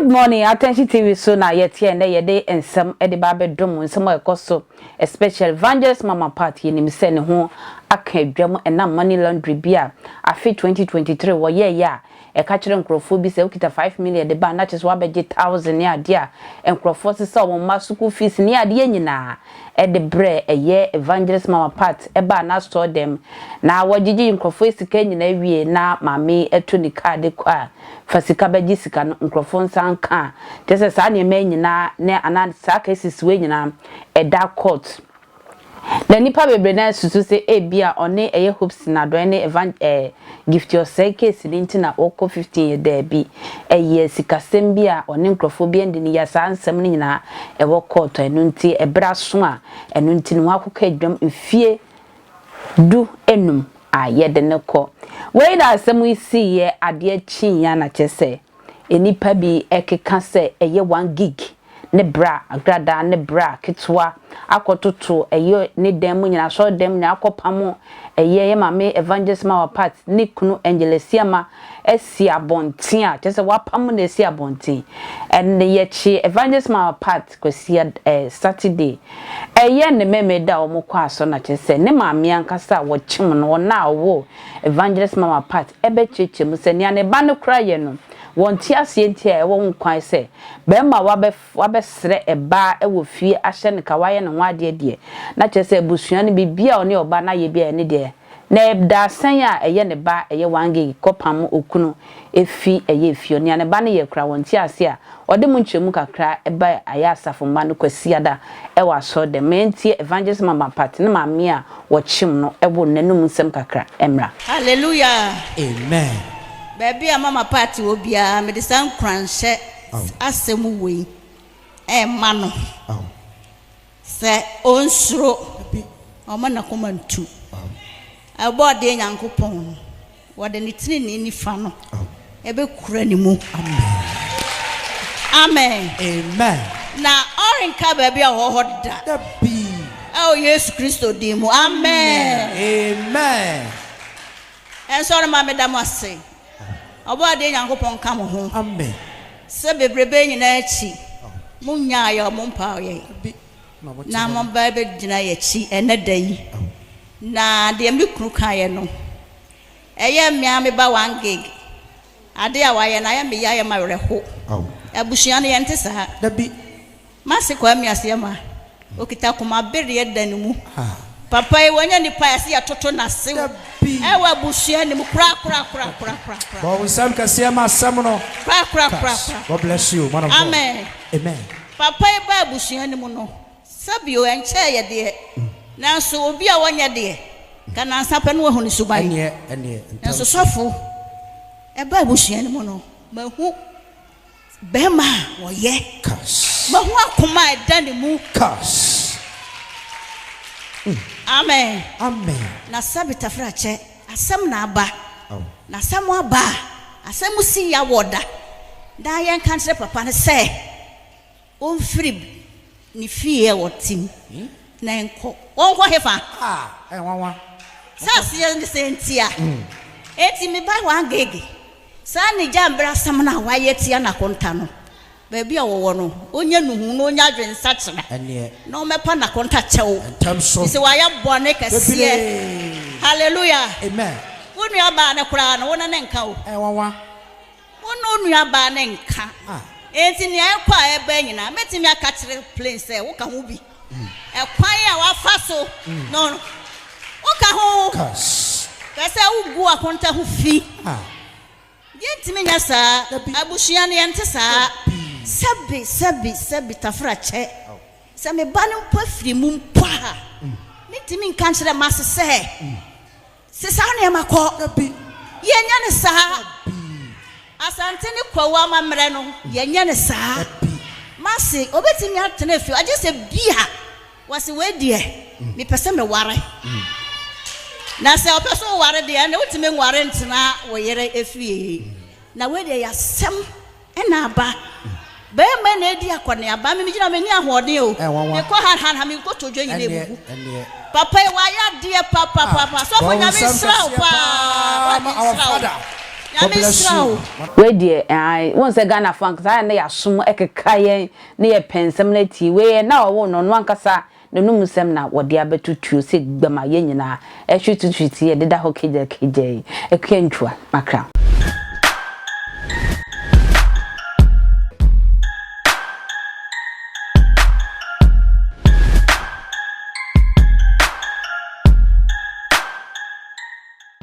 Good morning, Attention TV so na yɛteɛ nnɛ yɛde nsɛm de ba abɛdom nsɛm a ɛkɔ so, especially Evangelist Mama Pat. Yɛnim sɛ ne ho aka adwam ɛnam money laundry bi a afe 2023 wɔyɛɛyɛ a ɛka kyerɛ nkurɔfoɔ bi sɛ wokita 5 million de ba na kyerɛ sɛ woabɛgye 1,000 ne adeɛ a nkurɔfoɔ sesa wɔn mma school fees ne adeɛ nyinaa ɛde brɛ ɛyɛ Evangelist Mama Pat ɛbaa n'asɔɔ dɛm na wɔgyegye nkurɔfoɔ sika nyinaa wie na maame ɛto ne kaa de kɔ a fa sika bɛgye sika no nkurɔfoɔ nsa nka a kyerɛ sɛ saa nneɛma nyinaa ne anaa saa cases wei nyinaa ɛda court na nipa bebree na susu sɛ ebi a ɔne ɛyɛ Hopeson Adorye ne evan Gifty Osei case ne nti na ɔkɔ 15 yɛ daabi, ɛyɛ sikasɛm bi a ɔne nkurɔfoɔ bi ɛndi ne yɛ saa nsɛm no nyinaa ɛwɔ court. Ɛno nti ɛbrɛ aso a ɛno nti ne ho akɔkɔ adwam mfie 15 a yɛde ne kɔ. Wei na asɛm yi si yɛ adeɛ kyinya na kyerɛ sɛ nnipa bi ɛkeka sɛ ɛyɛ 1 gig ne bra agradaa ne bra ketewa akɔtoto ɛyɛ ne dan mu nyinaa, asɔre dan mu nyinaa, akɔpam ɛyɛ yɛ maame Evangelist Mama Pat ne kunu Angel Asiama asi abɔnten a kyerɛ sɛ wapam na asi abɔnten. Ɛne yɛkyi Evangelist Mama Pat Kwasi Saturday ɛyɛ ne mɛmɛ da a wɔn kɔ asɔ na kyerɛ sɛ ne maame ankasa a wɔkyem no, ɔna a ɔwɔ Evangelist Mama Pat, ɛbɛkyerɛkyerɛ mu sɛ nea ne ba no kora yɛ no wɔn ti aseɛ nti a ɛwɔ ho kwan sɛ bɛrima wabɛ wabɛsrɛ ɛbaa ɛwɔ fie ahyɛ ne ka wayɛ ne ho adeɛ deɛ na kyerɛ sɛ abusua no biribi a ɔne ɔba no ayɛ bi a ɛne deɛ na ɛda asɛn a ɛyɛ ne ba ɛyɛ 1 gig kɔpam okunu efi ɛyɛ efie nea ne ba no yɛ kora wɔn ti ase a ɔde mu nkyɛnmu kakra ɛba ayɛ asafo mma no Kwasiada ɛwɔ asɔre dɛm mɛntie Evangelist Mama Pat ne maame a wɔkyem no ɛwɔ n'anum nsɛm kakra ɛmra. Hallelujah. Amen. Baabi a Mama Pat wɔ biara, mede saa nkuranhyɛ asɛm wei ɛmma no sɛ ɔnsuro, ɔma n'akoma ntu. Ɛbɔ ɔdeɛ Nyankopɔn no wɔde ne tenenee nifa no ɛbɛkura ne mu. Amen. Amen. Na ɔrenka baabi a ɔwɔ hɔ da. Dabi. Ɛwɔ Yesu Kristo din mu, amen. Amen. Ɛnsɔre ma meda mo ase. Ɔbɔ adeɛ Nyankopɔn ka mo ho. Amen. Sɛ bebrebe nyinaa akyi monyaa yɛ ɔmo mpaw yɛn Dabi. Na mo na moba bɛgyina yɛkyi ɛnɛ da yi. Na deɛ me kunu kaeɛ no ɛyɛ mmea me ba 1 gig ade a wayɛ no ayɛ me yɛ ayɛ ma werɛho. Abusua no yɛnte saa. Dabi. Mase kwa mi aseɛ ma okita koma bereɛ da ne mu. Ah. Papa yi wɔnyɛ nipa yɛsɛ yɛtoto n'ase Dabi. ɛwɔ abusua no mu kora kora kora kora kora kora. Bɔ wo nsɛm kɛseɛ ma asɛm no. Kora kora kora kora. God bless you, man of God. Amen. Amen. Papa yi ba abusua no mu no, sɛbio ɛnkyɛɛ yɛ deɛ, nanso obi a wɔnyɛ deɛ ka nansa pɛ no wahu ne suban. Ɛneɛ ntɛm nanso so. Sɔfo ɛba abusua no mu no, mahu bɛrima a wɔyɛ. Kas. Mahu akoma a ɛda ne mu. Kas. Amen. Amen. Na sɛbi tafrakyɛ asɛm na aba. Na asɛm aba a asɛm si ya wɔ da na yɛnka nkyerɛ papa no sɛ ɔmfiri ne fie a wɔte mu na nkɔ wɔnkɔ hefa. Ah, ɛnwanwa. Sɛ aseɛ ne sɛ ntia enti meba 1 gig saa ne gya mbrɛ asɛm no a wayɛ tia n'akonta no baabi a wɔwɔ no ɔnya nuhu na ɔnya adwensakyera Ɛneɛ na ɔmɛpa n'akonta kyɛw ntɛm so. sɛ wayɛ bɔne kɛseɛ. Bebree. Halleluya. Amen. Wo nua baa no koraa no wo ne ne nka o. Ɛnwanwa. Wo ne wo nua baa ne nka. Ah. Enti nea ɛkɔ a ɛbɛn nyinaa mɛtumi aka kyerɛ plain sɛ woka ho bi ɛkwan a wafa so no woka ho. Kas. Pɛ sɛ wogu akonta ho fi. Ah. Yɛntumi nyɛ saa. Dabi. Abusua no yɛnte saa. Dabi. Sɛbi sɛbi sɛbi tafra kyɛ sɛ meba no mpo afiri mu mpo a mentumi nka nkyerɛ mase sɛ sɛ saa nneɛma kɔ. Dabi. Yɛnyɛ ne saa. Dabi. Asante ne Kwawu amammerɛ no yɛnyɛ ne saa. Dabi. Mase obɛtumi atena fie agye sɛ bia wɔse wei deɛ mepɛ sɛ meware, na sɛ ɔpɛ sɛ woware deɛ ɛne wotumi nware ntena wo yere efie. Na wei deɛ yɛasɛm ɛna aba bɛrima na edi akɔneaba me megyina m'ani ahoɔden o. Ɛnwanwa. Mekɔ ha ha ha menkɔtɔ dwa nyina Ɛneɛ ebubu. Ɛneɛ. Papa yi wayɛ adeɛ papapapa. Sɔfo, Bɔ wo Nyame nsɛm nsra wo kɛseɛ paa. paa ma Wade our nsra wo. father. Nyame nhyira wo. Wei deɛ ae wohu sɛ Ghanafoɔ ankasa ayɛ na yɛasom ɛkeka yɛn na yɛpɛ nsɛm no atie wei ɛna ɔwoo no ɔno ankasa n'anum nsɛm na wɔde abɛto tuo sɛ gbama yɛn nyinaa ɛhwe tututi yɛdeda hɔ kegya kegya yi Akua Ntua makra.